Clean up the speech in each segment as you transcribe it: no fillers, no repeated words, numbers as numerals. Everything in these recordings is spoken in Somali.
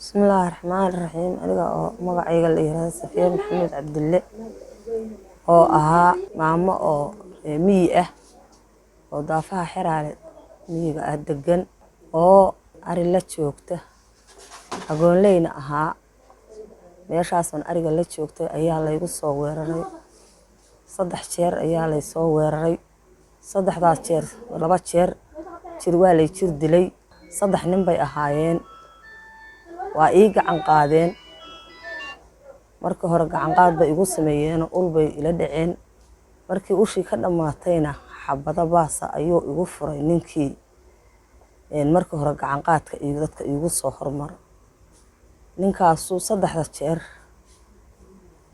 Bismillaahi Raxmaani Raxiim. Aniga oo magacayga la yiraahdo Safiya Maxamed Cabdille, oo ahaa maamo oo miyi ah oo daafaha Xeraale miyiga ah degan, oo ari la joogta, agoonleyna ahaa, meeshaasoon ariga la joogtay ayaa laygu soo weeraray. 3 jeer ayaa laysoo weeraray. Saddexdaas jeer, 2 jeer jir waa lay jir dilay. 3 nin bay ahaayeen, waa ii gacan qaadeen. Markii hore gacan qaad bay igu sameeyeen, ul bay ila dhaceen. Markii ushii ka dhammaatayna, xabado baasa ayuu igu furay ninkii markii hore gacan qaadka iyo dadka iigu soo hormara. Ninkaasuu saddexda jeer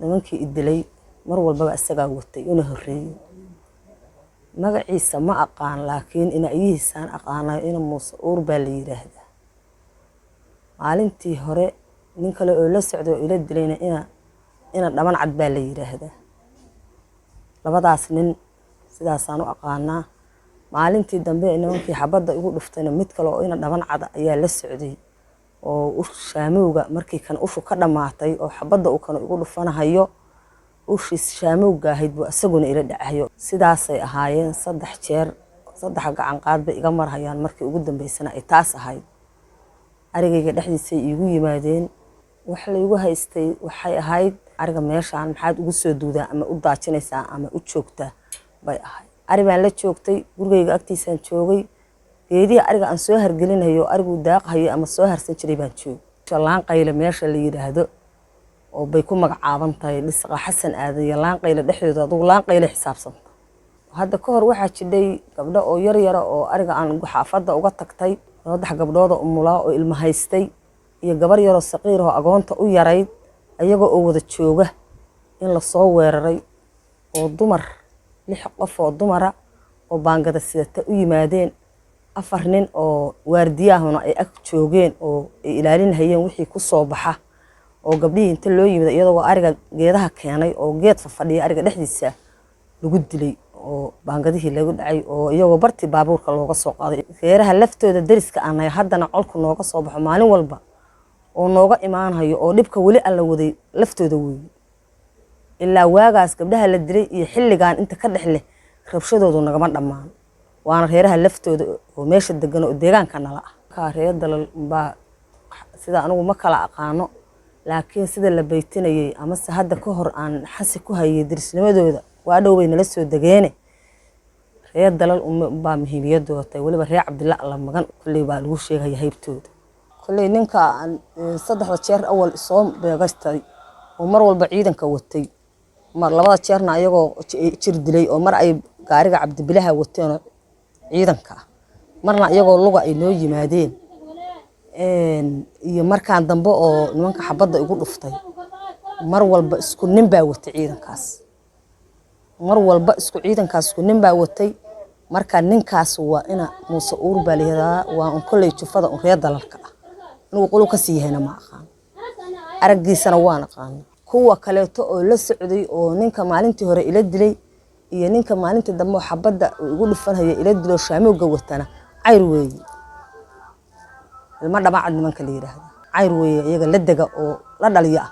nimankii i dilay mar walbaba isagaa watay una horreeyey. Magaciisa ma aqaan, laakiin inaayihiisaan aqaanayo. Ina Muuse Uur baa la yiraahdaa. Maalintii hore nin kale oo la socday oo ila dilayna ina Dhaban Cad baa la yiraahdaa. Labadaas nin sidaasaan u aqaanaa. Maalintii dambe nimankii xabadda igu dhuftayna, mid kale oo ina Dhaban Cad ayaa la socday, oo shaamowga markii kan ushu ka dhammaatay oo xabadda uu kana igu dhufanahayo, ushii shaamowga ahayd buu isaguna ila dhacayo. Sidaasay ahaayeen. 3 jeer, 3 gacan qaad bay iga marhayaan. Markii ugu dambeysana ay taas ahayd. Arigayga dhexdiisay iigu yimaadeen. Wax laygu haystay waxay ahayd, ariga meeshaan maxaad ugu soo duudaa ama u daajinaysaa ama u joogtaa bay ahayd. Ari baan la joogtay, gurigayga agtiisaan joogay. Geedihii ariga aan soo hargelinayo, arigu daaqhayo ama soo harsan jiray baan joogay. Laanqayle meesha la yidhaahdo oo bay ku magacaaban tahay, Dhisaqa Xasan Aadan iyo Laanqayle dhexdooda, adugu Laanqayle xisaabsanta. Hadda ka hor waxaa jidhay gabdho oo yar yara oo ariga aan xaafadda uga tagtay, 3 gabdhood oo umulaa oo ilmo haystay iyo gabar yaroo saqiir oo agoonta u yarayd, ayagoo oo wada jooga in lasoo weeraray, oo dumar 6 qof oo dumara oo baangada sidata u yimaadeen, 4 nin oo waardiyahuna ay ag joogeen oo ay ilaalinahayeen wixii ku soo baxa, oo gabdhihii inta loo yimid iyadoo ariga geedaha keenay oo geed fafadhiya ariga dhexdiisa lagu dilay, oo baangadihii lagu dhacay, oo iyagoo bartii baabuurka looga soo qaaday. Reeraha laftooda deriska aanay haddana colku nooga soo baxo maalin walba oo nooga imaanayo oo dhibka weli alla waday laftooda weeye. Ilaa waagaas gabdhaha la dilay iyo xilligan inta ka dhex leh rabshadoodu nagama dhammaan, waana reeraha laftooda oo meesha degan oo deegaanka nala ah. Kaa reer Dalal baa sida anigu ma kala aqaano, laakiin sida la baytinayay amase hadda ka hor aan xasi ku hayay derisnimadooda, waa dhow bay nala soo degeene. Reer Dalal baa muhiimiyadooda tahay, weliba reer Cabdilla Alla Magan kolley baa lagu sheegaya haybtooda. Kolley ninka aan saddexda jeer awal soo beegastay oo mar walba ciidanka watay, mar labada jeerna ayagoo jir dilay, oo mar ay gaariga Cabdibilaha wateenoo ciidanka ah, marna iyagoo luga ay noo yimaadeen, iyo markaan dambe oo nimanka xabadda igu dhuftay, mar walba isku nin baa watay ciidankaas. Mar walba isku ciidankaas isku nin baa watay. Marka ninkaas waa ina Muuse Uur baa la yihahdaa, waa un kolley jufada un reer Dalalka ah. Anigu qolu kasii yahayna ma aqaan, araggiisana waan aqaana. Kuwa kaleeto oo la socday, oo ninka maalintii hore ila dilay iyo ninka maalintii dambe oo xabadda igu dhufanhayo ila dilo shaamowga watana, Cayr weeye, ilmo Dhamacad nimanka la yidhaahdo Cayr weeye, iyaga la dega oo la dhaliyo ah.